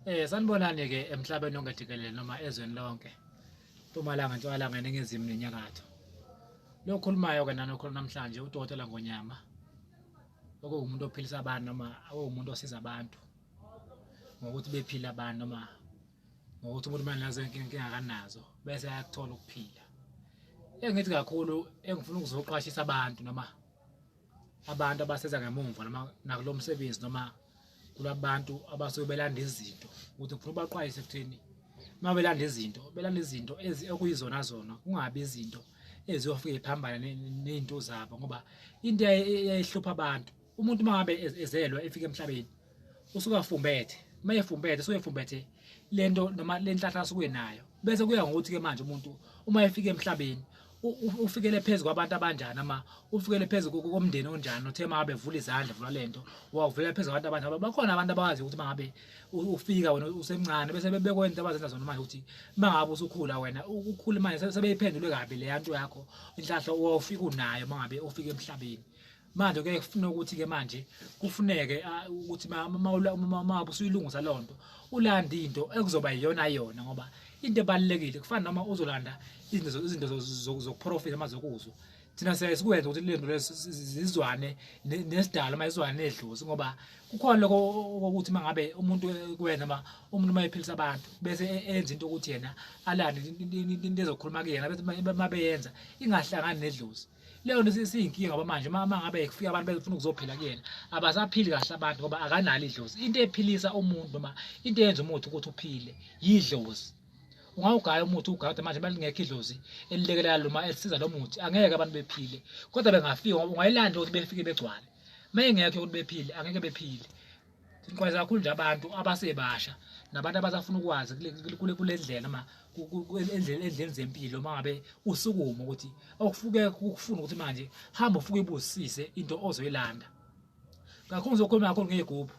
Sanibonani-ke emhlabeni wonke jikelele noma ezweni lonke, Mpumalanga, Ntshonalanga, Ningizimu neNyakatho. Lo okhulumayo-ke nani okhuluma namhlanje uDokotela Ngonyama, okuwumuntu ophilisa abantu noma okuwumuntu osiza abantu ngokuthi bephile abantu noma ngokuthi umuntu uma nazo inkinga akanazo bese ayakuthola ukuphila. Engithi kakhulu engifuna ukuzoqwashisa abantu noma abantu abaseza ngemumva noma nakulo msebenzi noma kulabantu abasuke belanda izinto ukuthi ngifuna ubaqwayise ekutheni uma belanda izinto belanda izinto okuyizona zona kungabi izinto eziyofike iphambane ney'nto zabo ngoba into eyayihlupha abantu umuntu uma ngabe ezelwa efika emhlabeni usuke afumbethe uma efumbethe usuke efumbethe lento noma le nhlahla asuke nayo bese kuya ngokuthi-ke manje umuntu uma efika emhlabeni ufikele phezu kwabantu abanjani ama ufikele phezu komndeni onjani uthe uma ngabe vula izandla vula lento wavulela phezu kwabantu abanjani bakhona abantu abawazi ukuthi uma ngabe ufika wena usemncane bese bebekwenza abazenza zona manje ukuthi uma ngabe usukhula wena ukhula manje sebeyiphendule kabi le nto yakho inhlahla owawufika unayo uma ngabe ufika emhlabeni. Manje kuye kufuna ukuthi-ke manje kufuneke ukuthi uma usuyilungisa leyo nto ulande into ekuzoba yiyona yona ngoba into ebalulekile kufana noma uzolanda izinto izinto zokuprofita noma zokuzwa thina siyaye sikwenze ukuthi lento lezo zizwane nesidalo uma izwane nedlozi ngoba kukhona lokho ukuthi uma ngabe umuntu kuwena noma umuntu uma ephilisa abantu bese enza into ukuthi yena alande into ezokhuluma kuyena bese uma beyenza ingahlangani nedlozi. Leyo nto isiyinkinga ngoba manje uma ngabe kufika abantu befuna ukuzophila kuyena abasaphili kahle abantu ngoba akanalo idlozi. Into ephilisa umuntu noma into eyenza umuthi ukuthi uphile yidlozi. Ungawugaya umuthi ugaya kodwa manje malingekho idlozi elilekelela noma elisiza lo muthi angeke abantu bephile kodwa bengafika ngoba ungayilanda ukuthi befike begcwale. Uma ingekho ukuthi bephile angeke bephile. Siqwayisa kakhulu nje abantu abasebasha nabantu abasafuna ukwazi kule kule ndlela noma endleleni zempilo uma ngabe usukuma ukuthi okufuke ukufuna ukuthi manje hamba ufuke ibusise into ozoyilanda. Kakhulu ngizokhuluma kakhulu ngey'gubhu.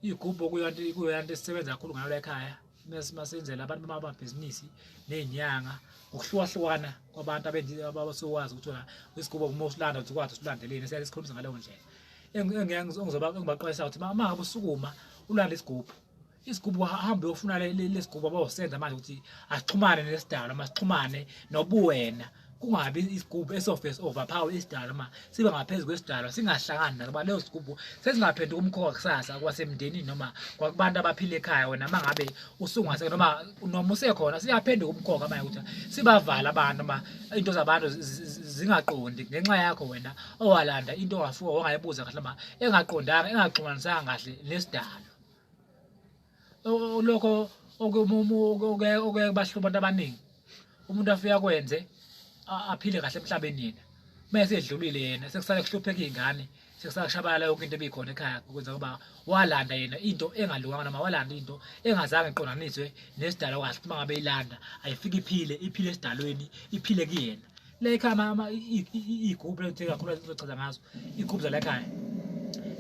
Iy'gubhu okuyonto kuyonto esisebenza kakhulu ngayo la ekhaya masenzela abantu bamabhizinisi ney'nyanga ngokuhlukahlukana kwabantu abasokwazi ukuthi wena isigubhu uma usilanda uthi ukwazi usilandeleni siyaye sikhulumise ngaleyo ndlela. Engizoba engibaqwayisa ukuthi uma ngabe usukuma ulanda isigubhu isigubhu ahambe uyofuna lesigubhu abayosenza manje ukuthi asixhumane nesidalo noma sixhumane nobuwena kungabi isigubhu esofese overpower isidalo noma sibe ngaphezu kwesidalo singahlangani nalo ngoba leyo sigubhu sesingaphenduka umkhowa kusasa kwasemndenini noma kwakubantu abaphila ekhaya wena uma ngabe usungase noma noma usekhona siyaphenduka umkhokha manje ukuthi sibavala abantu noma into zabantu zingaqondi ngenxa yakho wena owalanda into ongafika wangayibuza kahle noma engaqondanga engaxhumanisanga kahle nesidalo. Lokho okuye kubahluba abantu abaningi umuntu afike akwenze aphile kahle emhlabeni yena uma esedlulile yena sekusale kuhlupheka iy'ngane sekusale kushabalala yonke into ebikhona ekhaya kwenza ukuba walanda yena into engalunganga noma walanda into engazange iqondaniswe nesidalo kahle uma ngabe ilanda ayifike iphile iphile esidalweni iphile kuyena le ekhaya iy'gubhu lezi kakhulu ezizochaza ngazo iy'gubhu zala ekhaya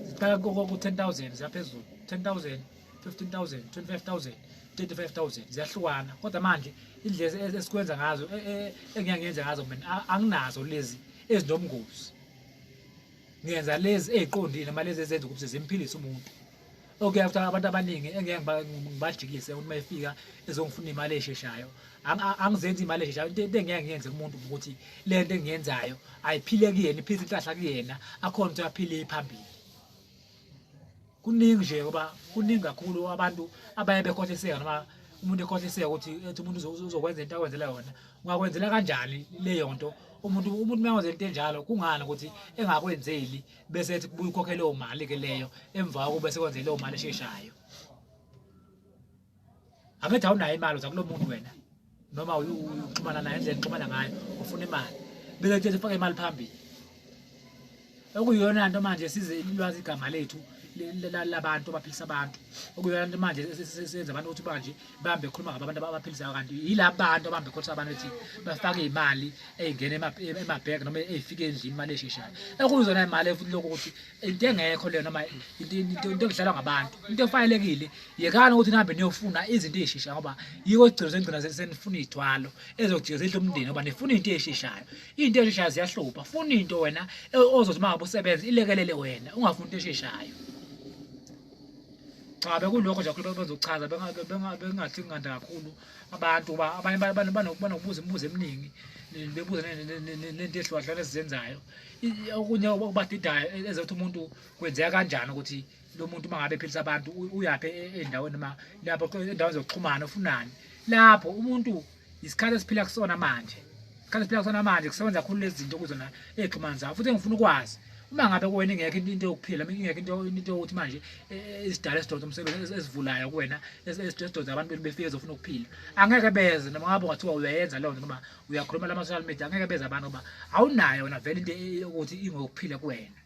ziqala ku-10,000 ziyaphezulu 10,000 15,000 25,000 35,000 ziyahlukana kodwa manje indlela esikwenza ngazo e, e, engiya ngenze ngazo mina anginazo lezi ezinobungozi ngiyenza lezi eziqondile noma lezi ezenza ukuthi zimphilise umuntu okuya ukuthi abantu abaningi engeke ngibajikise ukuthi uma efika ezongifuna imali esheshayo angizenzi imali esheshayo into engeke ngiyenze kumuntu ukuthi le nto engiyenzayo ayiphile kuyena iphilise inhlahla kuyena akhona ukuthi aphile phambili. Kuningi nje ngoba kuningi kakhulu abantu abaye bekhohliseka noma umuntu ekhohliseka ukuthi ethi umuntu uzokwenza into akwenzela yona ungakwenzela kanjani leyo nto umuntu umuntu uma enza into enjalo kungani ukuthi engakwenzeli bese ethi kubuye ukhokhe leyo mali ke leyo emva kokuba sekwenze leyo mali esheshayo. Angithi awunayo imali uza kulo muntu wena noma uxhumana naye indlela exhumana ngayo ufuna imali bese kuthi ufake imali phambili okuyiyona nto manje size ilwazi igama lethu labantu abaphilisa abantu okuyiyona nto manje senza abantu ukuthi manje bambe khuluma ngabantu abantu abaphilisayo kanti yila bantu abambe khuluma abantu ethi bafake imali eyingena emabhenki noma eyifike endlini imali esheshayo ekuyizona imali futhi lokho ukuthi into engekho leyo noma into into ekudlalwa ngabantu into efanelekile yekani ukuthi nihambe niyofuna izinto ey'sheshayo ngoba yiko igcino sengigcina senifuna iy'thwalo ezojika zidla umndeni ngoba nifuna into ey'sheshayo into esheshayo ziyahlupha funa into wena ozothi uma ngabe usebenza ilekelele wena ungafuni into esheshayo. Cha, bekulokho nje kakhulu bezochaza, bengathi nganda kakhulu abantu ba abanye banokubuza imibuzo eminingi, bebuza nento ehlukahlukene esizenzayo. Okunye okubadidayo ezothi umuntu kwenzeka kanjani ukuthi lo muntu uma ngabe ephilisa abantu uyaphi ey'ndaweni noma lapho endaweni zokuxhumana ufunani lapho umuntu. Isikhathi esiphila kusona manje, isikhathi esiphila kusona manje kusebenza kakhulu lezi zinto kuzona ey'xhumana zawo. Futhi engifuna ukwazi uma ngabe kuwena ingekho into yokuphila, ingekho into yokuthi manje isidala esidonsa umsebenzi esivulayo kuwena, esidonsa abantu befike bezofuna ukuphila, angeke beze. Noma ngabe ungathiwa uyayenza leyo nto noma uyakhuluma lama-social media, angeke beze abantu ngoba awunayo wena vele into yokuthi ingokuphila kuwena.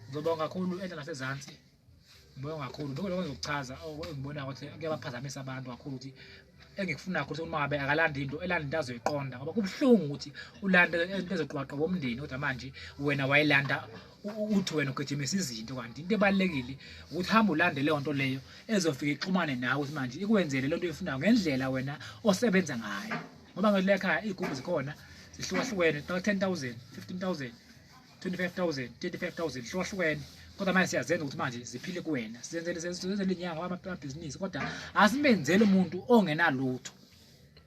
Ngizobonga kakhulu enhla nasezansi, ngibonga kakhulu. Lokho ngizokuchaza engibona ukuthi kuyabaphazamisa abantu kakhulu, ukuthi engikufunayo ukuthi uma ngabe akalanda into, elanda into azoyiqonda, ngoba kubuhlungu ukuthi ulande into ezoqwaqwa umndeni, kodwa manje wena wayilanda uthi wena ugijimisa izinto, kanti into ebalulekile ukuthi hamba ulande leyo nto leyo ezofika ixhumane nawe, ukuthi manje ikwenzele lento oyifunayo ngendlela wena osebenza ngayo. Ngoba ngale ekhaya iy'gubhu zikhona zihlukahlukene, 10,000, 15,000, 25,000, 35,000, hlukahlukene, kodwa manje siyazenza ukuthi manje ziphile kuwena. Sizenzele inyanga amabhizinisi, kodwa asimenzeli umuntu ongenalutho.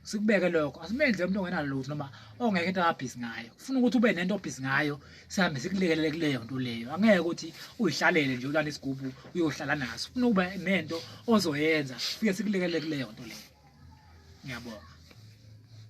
Sikubeke lokho, asimenzeli umuntu ongenalutho noma ongekho into akabhizi ngayo. Kufuna ukuthi ube nento obhizi ngayo, sihambe sikulekelele kuleyo nto leyo. Angeke ukuthi uyihlalele nje ulale isigubhu uyohlala naso, ufuna ukuba nento ozoyenza, fike sikulekelele kuleyo nto leyo. Ngiyabonga.